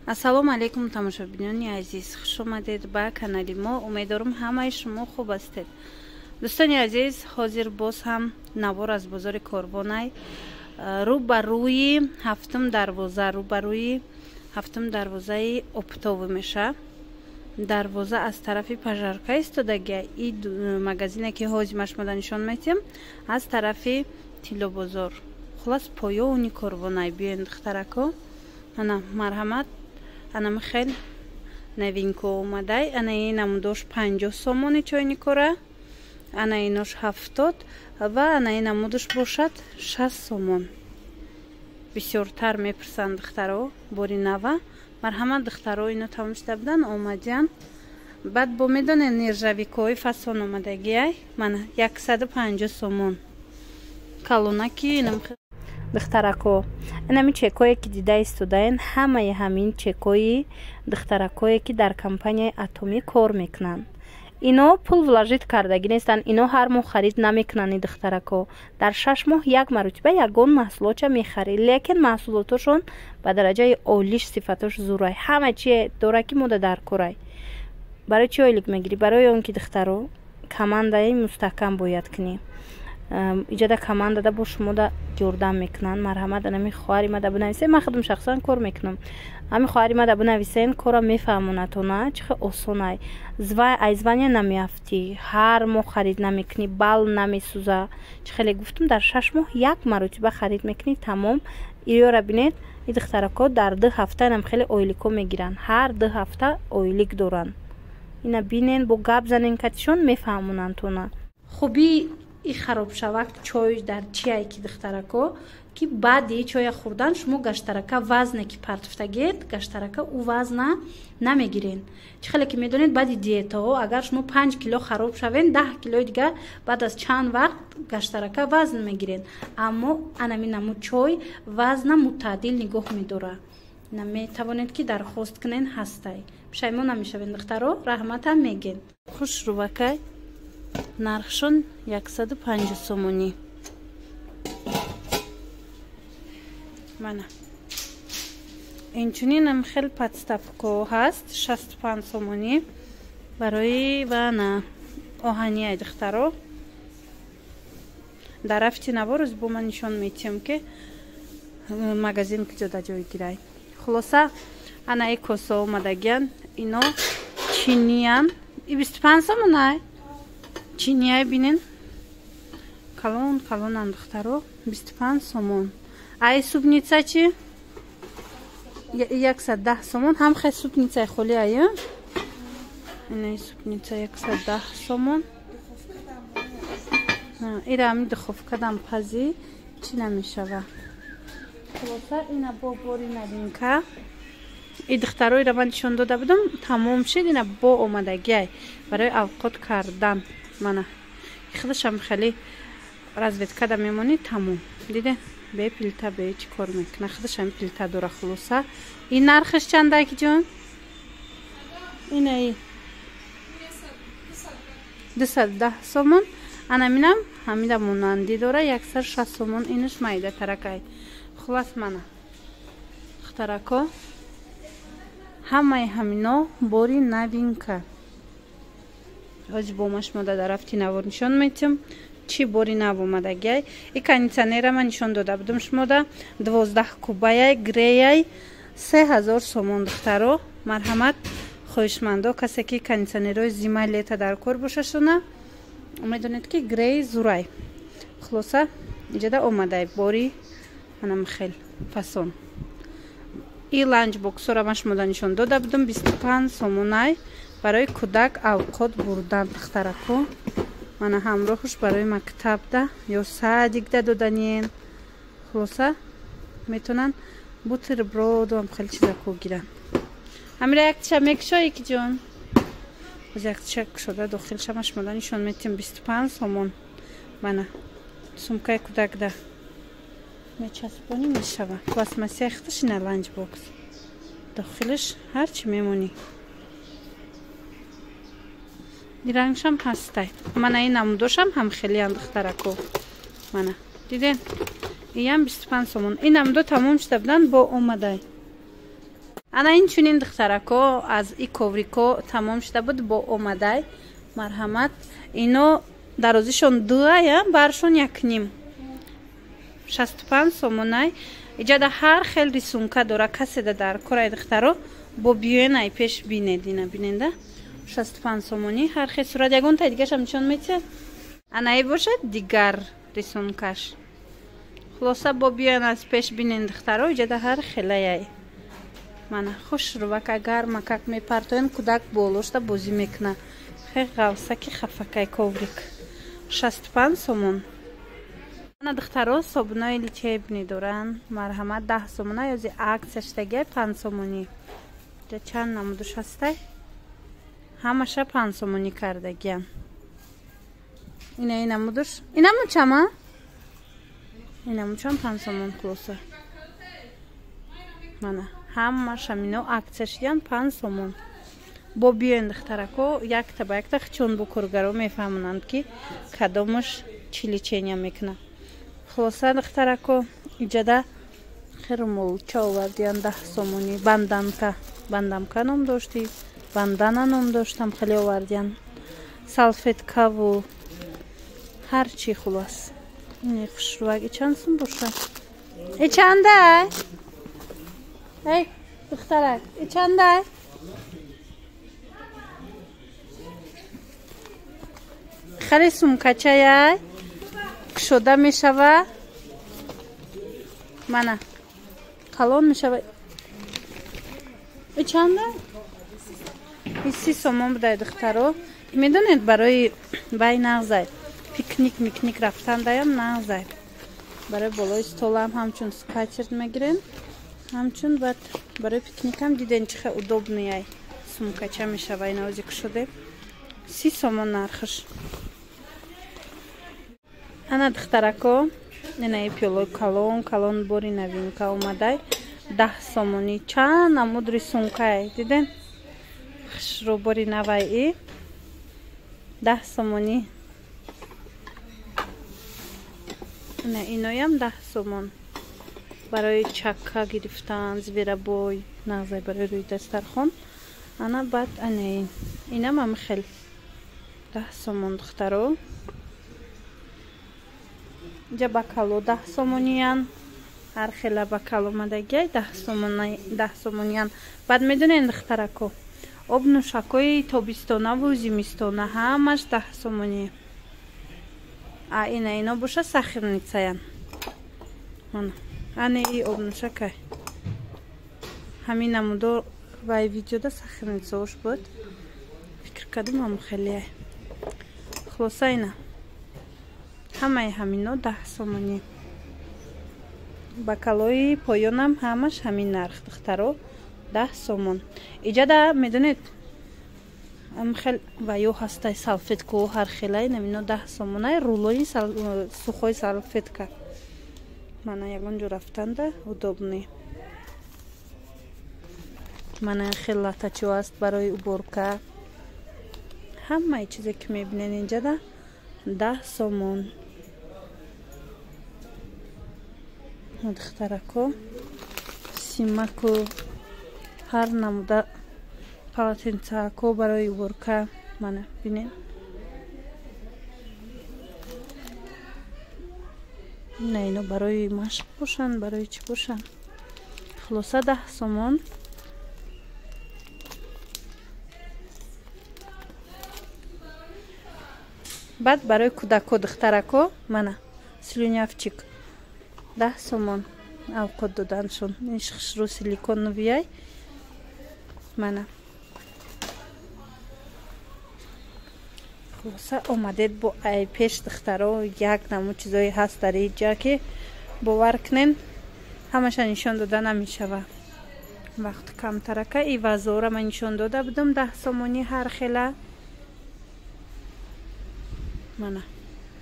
Ассалому алайкум, тамошобинони азиз, хуш омадед ба канали мо. Умедворам, ҳамаи шумо хуб ҳастед. Дӯстони азиз, ҳозир боз ҳам навор аз бозори Корвонай, рӯ ба рӯи ҳафтум дарвоза, рӯ ба рӯи ҳафтум дарвозаи оптовӣ меша. Дарвоза аз тарафи пожарка истодагия. И магазине, ки ҳозир ма шумода нишон метиҳам, аз тарафи Тиллобозор, хулас, поёни Корвонай. Биёен, духтарако, ана, марҳамат. Анами хел новинка омадай. Ана ин намудош 50 сомони чойникора, ана инош 70 ва ана ин намудаш бошад 60 сомон. Бисёртар мепурсанд, духтаро, бори нава. Марҳамат, духтаро, ино тамом шуда будан, омадиян. Баъд бо медонед, нержавейкаҳои фасон омадагиай. Мана, 150 сомон калонаки. Духтарако, инами чекое, ки дида истодаен, ҳамаи ҳамин чекои духтаракое, ки дар компанияи Атомӣ кор мекунанд. Ино пул вложить кардагӣ нестанд, ино ҳар моҳ харид намекунанд. И духтарако дар 6 моҳ як маротиба ягон маҳсулотча мехарид, лекин маҳсулотошон ба дараҷаи олиш, сифатош зурай, ҳама чие дора, ки мода дар корай. Барои чӣ ойлик мегирӣ? Барои он ки, духтаро, командаи мустаҳкам бояд кунӣ. Иҷода командада бо шумода ёрдам мекунанд. Марҳамат, анами хоҳари мада бинависен. Ман худам шахсан кор мекунам. Ҳами хоҳари мада бинависен, кора мефаҳмонатона, чӣ хел осонай. Ай звания намеафтӣ, ҳар моҳ харид намекунӣ, бал намесӯза. Чӣ хеле гуфтум, дар 6 моҳ як маротиба харид мекунӣ, тамом. Иёра бинед, и духтарако дар 2 ҳафта инам хеле ойлико мегиранд, ҳар 2 ҳафта ойлик доранд. Ина бинен, бо гап занен катишон, мефаҳмонандтона. Хубии и харобшавак чой дар чие, ки, духтарако, ки баъди чоя хӯрдан шумо гаштарака вазне, ки партофтагед, гаштарака ӯ вазна намегирен. Чӣ хеле ки медонед, баъди диетаҳо агар шумо 5 кило хароб шавен, 10 килои дигар баъд аз чанд вақт гаштарака вазн мегирен. Аммо анами намуд чой вазна мутаъдил нигоҳ медорад. Метавонед, ки дархост кунен, ҳастай, пушаймон намешавен. Духтаро, раҳматам меген. Хушрувакай, нархшон 150 сомонӣ. Мана, инчунинам хел подставко ҳаст, 65 сомонӣ барои вана оҳанияй. Духтаро, дар рафти наворӯз бо ман нишон метиҳам, ки магазин куҷода ҷой гирай. Хулоса, ана и косо омадагиян, ино чиниян, и 25 сомонай. Чинияй, бинен, калон калонан, духтаро, 25 сомон. Ай супница чи? 110 сомон. Ҳам хел супницаи холи ая. Инаи супница 110 сомон. Ира ами духовкадам пазӣ, чӣ намешава. Хулоса, ина бо бори новинка. И духтароира ман нишон дода будам, тамом шид, ина бо омадагиай барои авқот кардан. Мана, худашам хеле розеткада мемонӣ, тамом. Диде, бе плита, бе чӣ кор мекуна, худашам плита дора. Хулоса, ин нархаш чанда, ки ҷон? Инаи 210 сомон. Ана минам ҳамида монандӣ дора, 160 сомон. Инаш майда таракай. Хулас, мана, духтарако, ҳамаи ҳамино бори новинка. Ҳози бо ма шумода дар рафти навор нишон метиҳам, чӣ бори нав омадагиай. И кондитсионера ман нишон дода будам шумода, 12 кубаяй, Греяй, 3000 сомон. Духтаро, марҳамат, хоҳишмандо, касе ки кондитсионерҳои зима, лето дар кор бошашона, медонед, ки Грей зурай. Хулоса, иҷода омадай бори манам хел фасон. И ланчбоксора ман шумода нишон дода будам, 25 сомонай, барои кӯдак авқот бурдан. Духтарако, мана, ҳамроҳуш барои мактабда ё садикда доданиен. Хулоса, метавонанд бутербродам хеле чизако гиранд. Ҳамира яктиша мекушои, ки ҷон? Боз яктиша кушода, дохилша ма шумода нишон метиҳам. 25 сомон. Мана, сумкаи кӯдакда мечаспонӣ, мешава. Пластмассия худаш. Ина ланчбокс, дохилаш ҳарчи мемонӣ. Рангшам ҳастай. Мана, ин намудошам ҳам хелиян, духтарако. Мана, диден, иям 25 сомон. Ин намудо тамом шуда буданд, бо омадай. Ана инчунин духтарако аз и коврико тамом шуда буд бо омадай. Марҳамат, ино дарозишон дуая, баршон якним. 65 сомонай. Иҷада ҳар хел рисунка дора, каседа дар корай духтаро бо биёен ай пеш бинед, ина биненда. 65 сомонӣ ҳар хел сурат, ягонтай дигашам нишон метиҳад. Анаи бошад дигар рисункаш. Хулоса бо биёен аз пеш бинен духтаро, иҷада ҳар хелаяй. Мана хушрувака гармакак мепартоен, кӯдак болошта бозӣ мекуна. Хе ғавсаки хафакай коврик. 65 сомон. Ана духтаро собунои лечебный доранд. Марҳамат, 10 сомона ёзи аксия шудагиай 5 сомонӣ. Ҷа чанд намудуш ҳастай? Ҳамаша 5 сомонӣ кардагиян. Ина ин намудуш. Инаму чама? Инамучам 5 сомон хулоса. Мана ҳамаша мино аксия шудиян 5 сомон. Бо биёен духтарако якта ба якта чун бо коргаро мефаҳмонанд ки кадомаш чӣ лечения мекунад. Хулоса духтарако иҷада хермолча овардиян 10 сомонӣ, банданка, бандамка ном дошти, бандана ном доштам, хеле овардиян. Салфеткаву ҳар чӣ хулос. Ин хушрувак и чанд сум боша? И чандай? Эй, духтарак, и чандай? Хеле сумкачаяй кушода мешава. Мана калон мешава. И чанда? И 30 сомон будай духтаро. Медонед барои вай нағзай. Пикник микник рафтан даям нағзай. Барои болои столам ҳамчун скатерть мегирем. Ҳамчун баъд барои пикникам диден чӣ хел удобный ай. Сумкача мешава инаози кушоде. 30 сомон нархаш. Ана духтарако, инаи пиёлои калон, калон бори новинка омадай. 10 сомонӣ. Чанд намуд рисункай, диден? Хушрӯ бори навай и 10 сомонӣ. Ина иноям 10 сомон. Барои чакка гирифтан, зверобой, нағзай барои рӯи дастархон. Ана баъд анаин. Инам ам хел 10 сомон духтаро. Инҷа бакало 10 сомониян. Ҳар хела бакал омадагиай 10 сомониян. Баъд медонед духтарако, об нӯшакҳои тобистонаву зимистона ҳамаш 10 сомонӣ. А ина ино боша сахирницаян. Мана ане и об нӯшакай. Ҳамин намудо вай видеода сахирницаош буд. Фикр кардам ҳам хелеай. Хулоса ина ҳамаи ҳамино 10 сомонӣ. Бакалои поёнам ҳамаш ҳамин нарх духтаро 10 сомон. Иҷада медонед хел ваё ҳастай салфетко ҳар хелай намино 10 сомонай рулои сухои салфетка. Мана ягон ҷо рафтанда удобный. Мана хел латачо аст барои уборка. Ҳамаи чизе ки мебинед инҷада 10 сомон. Духтарако симаку ҳар намуда полотенцако барои уборка. Мана бинед. На ино барои машқ бошанд, барои чӣ бошанд. Хулоса 10 сомон. Баъд барои кӯдако духтарако мана слюнявчик 10 сомон авқот доданшон. Ин хушрӯ силиконовияй. Мана хулоса омадед бо ай пеш духтаро як намуд чизое ҳаст дар иҷа ки бовар кунен ҳамаша нишон дода намешава. Вақт камтарака. И вазора ман нишон дода будам 10 сомонӣ ҳар хела. Мана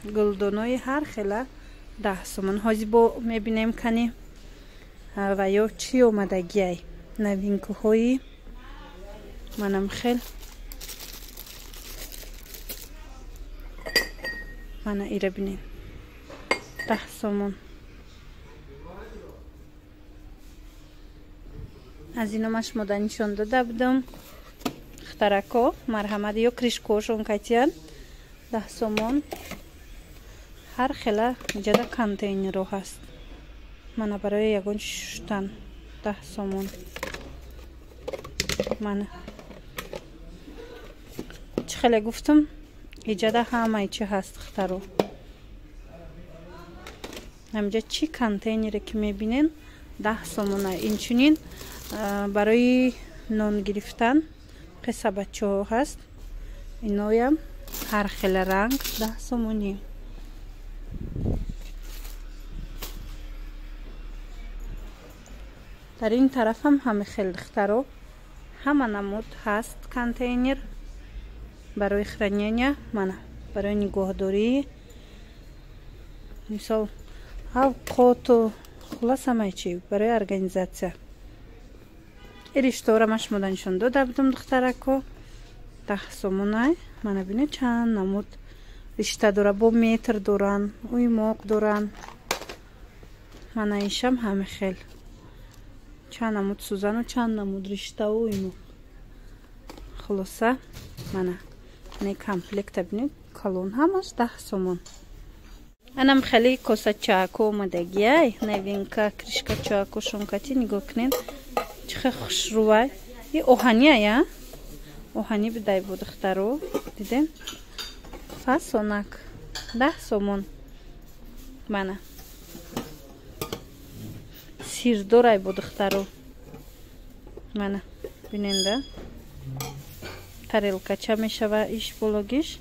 гулдонои ҳар хела 10 сомон. Ҳозир бо мебинем кани ва ё чӣ омадагиай новинкаҳои манам хел. Мана ира бинем 10 сомон. Аз ино ман шумода нишон дода будам. Духтарако, марҳамат, ё кришкошон катиян 10 сомон. Ҳар хела иҷада контейнеро ҳаст. Мана барои ягон чӣ шуштан 10 сомон. Мана чӣ хеле гуфтам, иҷада ҳамаи чӣ ҳаст, духтаро. Ҳаминҷа чӣ контейнере ки мебинен 10 сомона. Инчунин барои нон гирифтан қисабачаҳо ҳаст. Иноям ҳар хела ранг 10 сомонӣ. Дар ин тарафам ҳама хел, духтаро, ҳама намуд ҳаст контейнер барои хранения, мана барои нигоҳдорӣ, мисол авқоту хулас ҳамаи чи барои организатсия. Ириштора ман шумода нишон дода будам, духтарако, 10 сомонай. Мана бинед чанд намуд ришта дора, бо метр доран, уймоқ доран. Мана ишам ҳама хел чанд намуд сӯзану чанд намуд риштаву уймоқ. Хулоса мана не комплекта бинед, калон ҳамаш 10 сомон. Анам хеле косачако омадагиай, новинка кришкачако шонкати нигоҳ кунед, чӣ хел хушрӯвай. И оҳани ая, оҳанӣ бидай бо, духтаро, дидем фасонак 10 сомон. Мана сирдорай бо, духтаро, мана биненда тарелкача мешава, иш бологиш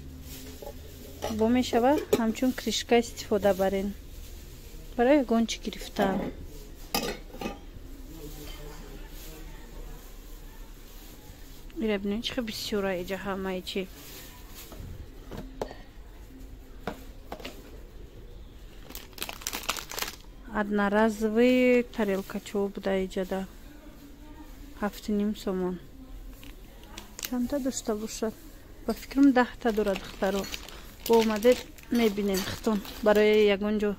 бо мешава, ҳамчун кришка истифода барен барои ягон чӣ гирифтан. Ира бинед чӣ хел бисёра иҷа ҳамаи чӣ. Одноразовый тарелкачо буда иҷада 7,5 сомон. Чандта дошта бошад? Ба фикрам 10та дорад, духтаро. Бо омадед мебинем хитон барои ягон ҷо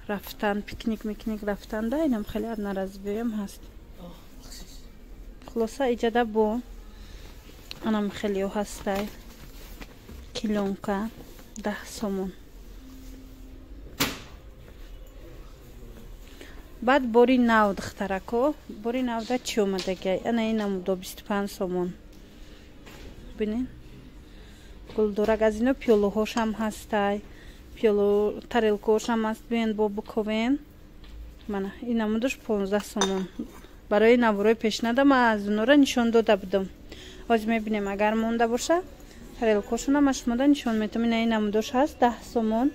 рафтан, пикник микник рафтан, да инам хеле одноразовыям ҳаст. Хулоса иҷада бо анам хелео ҳастай. Килонка 10 сомон. Баъд бори нав, духтарако, бори навда чӣ омадагиай? Ана ин намудо 25 сомон. Бинед гулдорак, аз ино пиёлаҳошам ҳастай, пиёло тарелкаҳошам ҳаст. Биёен бо буковен. Мана ин намудош 15 сомон. Барои наворои пешнада ман аз онора нишон дода будам. Ҳозир мебинем, агар монда боша тарелкаҳошона ман шумода нишон метам. Ина ин намудош ҳаст 10 сомон.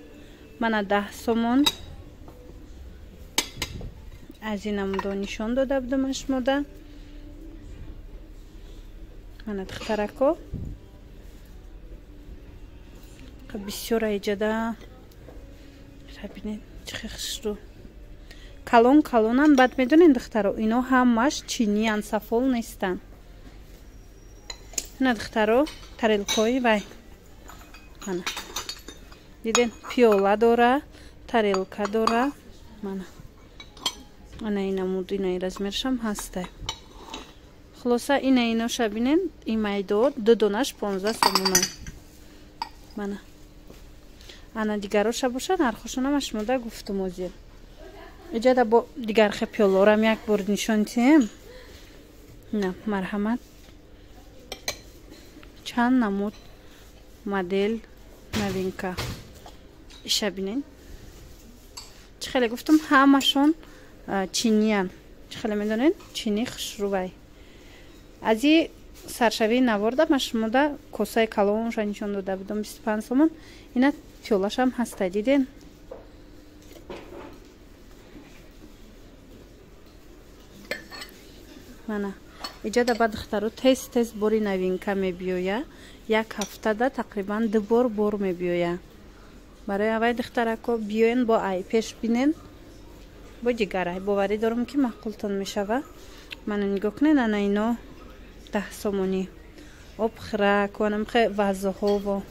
Мана 10 сомон. Аз ин намудо нишон дода будам ман шумода. Мана духтарако, бисёра иҷада. Бинед чӣ хел хушрӯ, калон калонан. Баъд медонед, духтаро, ино ҳамаш чиниян, сафол нестанд. Ина духтаро тарелкои вай, мана диден, пиёла дора, тарелка дора. Мана ана ин намуд, инаи размершам ҳастай. Хулоса ина иноша бинен, ин майдо ду донаш 15 сомона. Мана ана дигароша боша, нархошона ман шумода гуфтум ҳозир. Иҷада бо дигар хе пиёлорам як бор нишон диҳем. На марҳамат, чанд намуд модел новинка. Иша бинен, чӣ хеле гуфтум, ҳамашон чиниян. Чӣ хеле медонед, чини хушрӯвай. Аз и саршавии наворда ман шумода косаи калонша нишон дода будам 25 сомон. Ина пиёлашам ҳастай, диден? Мана иҷада ба духтаро тез тез бори новинка мебиёя. Як ҳафтада тақрибан 2 бор бор мебиёя. Барои аввай, духтарако, биёен бо ай пеш бинен, бо дигарай. Боварӣ дорам, ки маъқултон мешава. Мана нигоҳ кунед, ана ино 10 сомонӣ. Обхӯрак анамхе вазоҳово.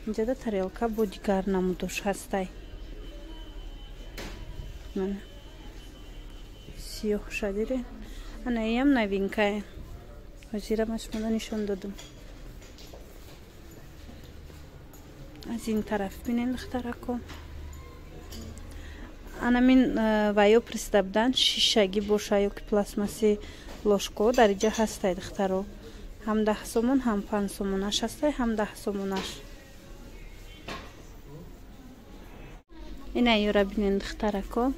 Инҷада тарелка бо дигар намудош ҳастай. Мана Сиёҳша диде. Ана иам новинкае. Ҳозира ман шумода нишон додам. Аз ин тараф бинен, духтарако. Анамин ваё присида будан, шишагӣ боша ё ки пластмасси ложко дар иҷа ҳастай, духтаро. Ҳам 10 сомон, ҳам 5 сомонаш ҳастай, ҳам 10 сомонаш. Ина ёра бинен, духтарако.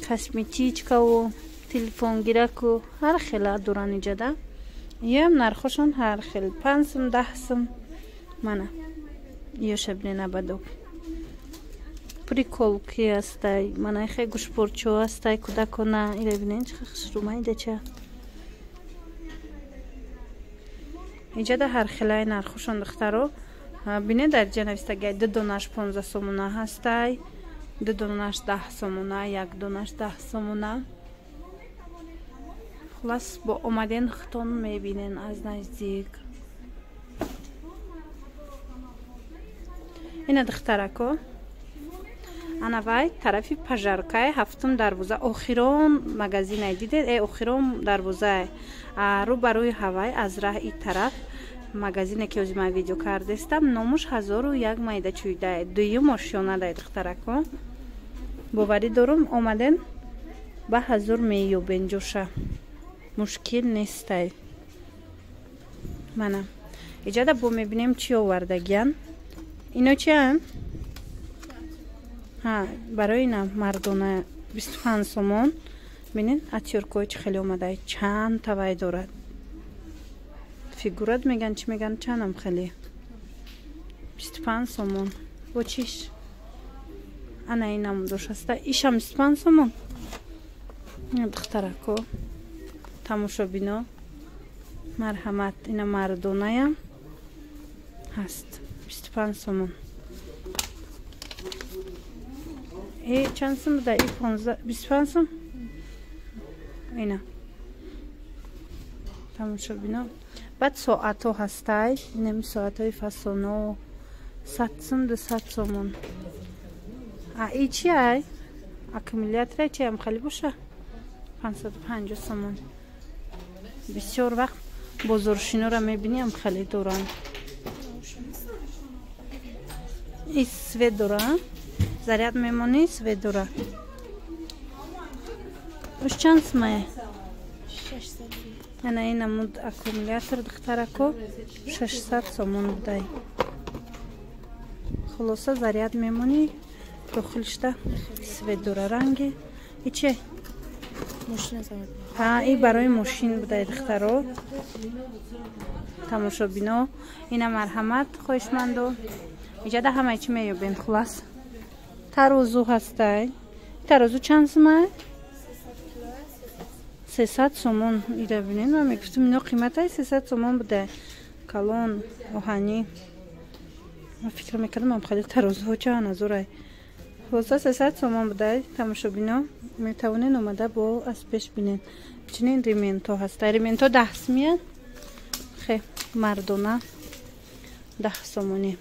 Косметичкаву телефонгираку ҳар хела доран иҷада. Иёам нархошон ҳар хел 5 сум, 10 сум. Мана иёша бинен, абадок. Приколки ҳастай, мана ихе гӯшпорчо ҳастай кӯдакона. Ира бинен, чӣ хушрӯмайдача. Иҷада ҳар хелаи нархошон, духтаро. Бинед, дар иҷа навистагиай 2 донаш 15 сомона ҳастай, 2 донаш 10 сомона, 1 донаш 10 сомона. Хулас, бо омаден худтон мебинен аз наздик. Ина, духтарако, ана вай тарафи пожаркае, ҳафтум дарвоза, охирон магазинае дидед, охирон дарвозае. Рӯ ба рӯи ҳавай аз раҳ и тараф магазине ки ҳозир ман видео кардестам, номуш 1001 майда чӯйдае, дуюм ошёнадае, духтарако. Боварӣ дорум, омаден ба ҳазур меёбен ҷоша, мушкил нестай. Мана иҷада бо мебинем чӣ овардагиян. Ино чианд? Ҳа, барои ина мардона 25 сомон. Бинен, атёркои чӣ хеле омадай, чанд тавай дорад. Фигурат меган, чӣ меган, чандам хеле. 25 сомон. Бо чиш? Ана инам дош ҳаста. Ишам 25 сомон. Духтарако, тамошобино, марҳамат, ина мардонаям ҳаст. 25 сомон. Чанд сум буда? 25 сум? Ина. Тамошобино. Баъд соатҳо ҳастай. Инами соатҳои фасоно 100 сум, 200 сомон. А и чи ай? Аккумулятора чи ам хали боша? 550 сомон. Бисёр вақт бозоршинора мебинӣ, ам хали доранд. И свет дора, заряд мемонӣ, свет дора. Уш чанд сумае? Ана ин намуд аккумулятор, духтарако, 600 сомон будай. Хулоса, заряд мемонӣ, дохилшда свет дора, ранги. И че? Ҳа, и барои мошин будай, духтаро. Тамошобино, ина марҳамат, хоҳишмандо. Иҷада ҳамаи чӣ меёбен, хулас. Тарозу ҳастай. Тарозу чанд сумае? 300 сомон. Ира бинен, ман мегуфтам ино қиматай 300 сомон буда. Калон, оҳанӣ. Ман фикр мекардам ам хеле тарозуҳо чанд ҳазорай. Хулоса, 300 сомон буда, тамошобино. Метавонен омада бо аз пеш бинен. Чунин ременто ҳастай. Ременто 10 сумия. Хе, мардона 10 сомонӣ.